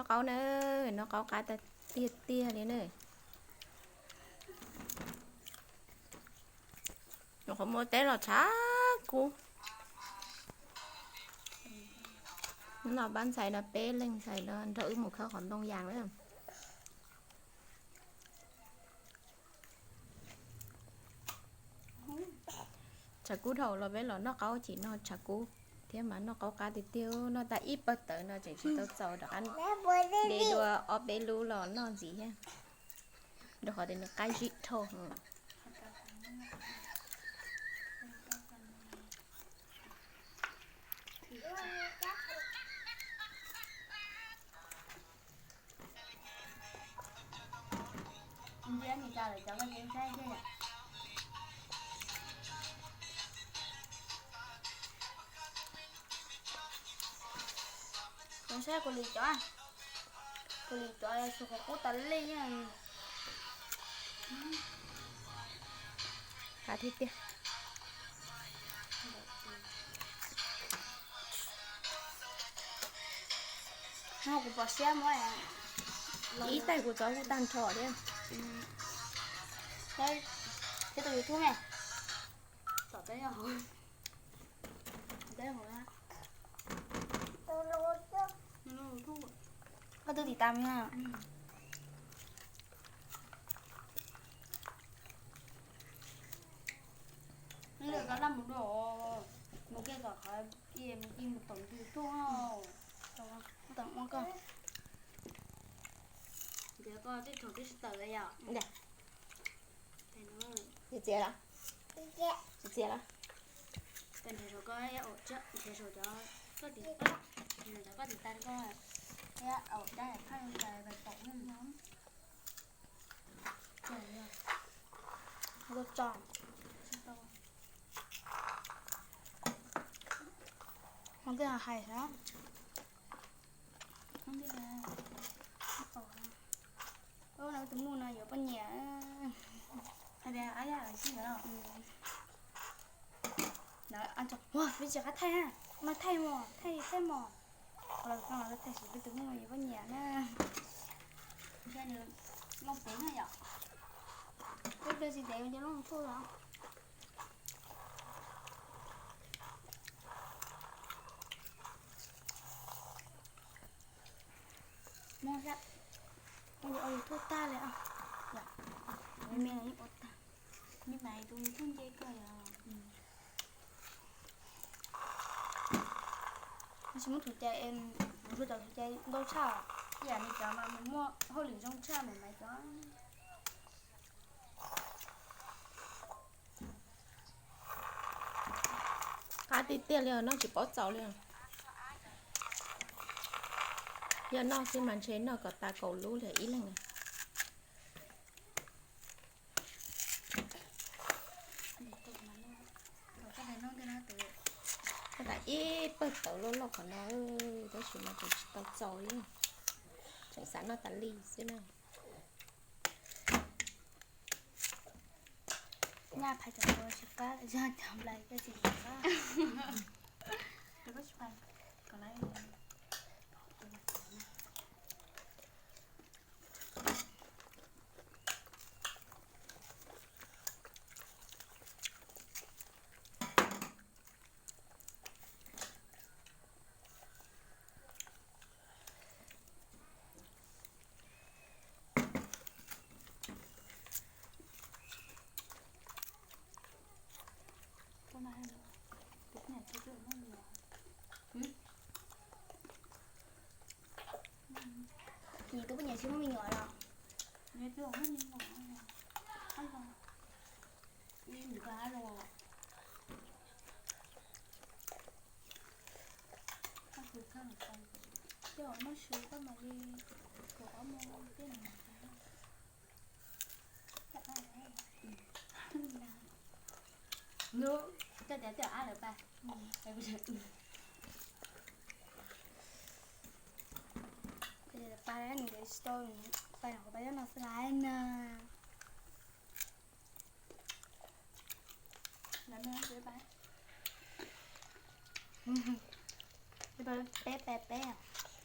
Qaub na, noj qaub qab tiag tiag li na. Nyuam qhuav mus teb los tshav kub. Los pab ntxhais no peb leeg ntxhais no nrog wb mus khawb qhov ntoo yas na. Tshav kub dhau los peb los noj qaub ces noj tshav kub thiab mas noj qaub qab tiag tiag, noj tag ib pawg tawv no tseem tsis tau txaus rov qab de dua ob peb lub los noj ntxiv thiab, rau qhov tias nws qab zib dhau. Saib kuv li cov, kuv li cov xu qhov qub tas li. Qab tiag tiag. No kuv pom siab muab ib tais kuv txov kuj tag nrho thiab. Thiab tus YouTube ne, tom peb hauv, peb hauv na. Koj twb tiv tam na. Lwm koj laj mus dua, mus kiag tom qhov mus ci mus tom ntws tuaj. Tom ua koj. Ntiav koj tej thaum twb tsis tawm yom. Txiav txiav los? Txiav txiav los? Nrhiav saum koj, nrhiav saum cov koj tiv, nrhiav saum koj tiv tas koj, aum dab phaj pais pom. Tso, tso. Hais, tus muam no yuav poj niam. Peb tsis qab thaij, mas thaij mos, thaij, thaij mos. Los thaij, thaij xwb peb tus muam no yuav poj niam na. Nws looj pev na yom. Peb tsis tev cov looj tshuaj los. Ua YouTube tag li, me yeej ua tag. Tab sis muab thaum cai, kuv thaum cai ntau tshaj, ib yam li cov mas mus muaj hauj lwm zoo tshaj mas mas cov. Qab tiag tiag li os, noj tsis paub txaus li os. Yog noj xwb mas ntshe noj kom tas kaum lub li ib leeg. Noj tas ib pawg tawv loj loj qhov no, tab sis mas tseem tsis tau txaus li. Tseem xav noj tas li xwb na. Nyaj phais cov kua tsis qab, yog cov nplais kua tsis qab. Kis tus poj niam tsis muaj me nyuam los? Ib nus koj hab los. Koj muab su koj mam li kaum ob moos peb mam li. Koj tias tej ab lawv pais. Pais nws tsis tau, pais nws qhov pais nyob no xwb laiv na. Peb pais peb os.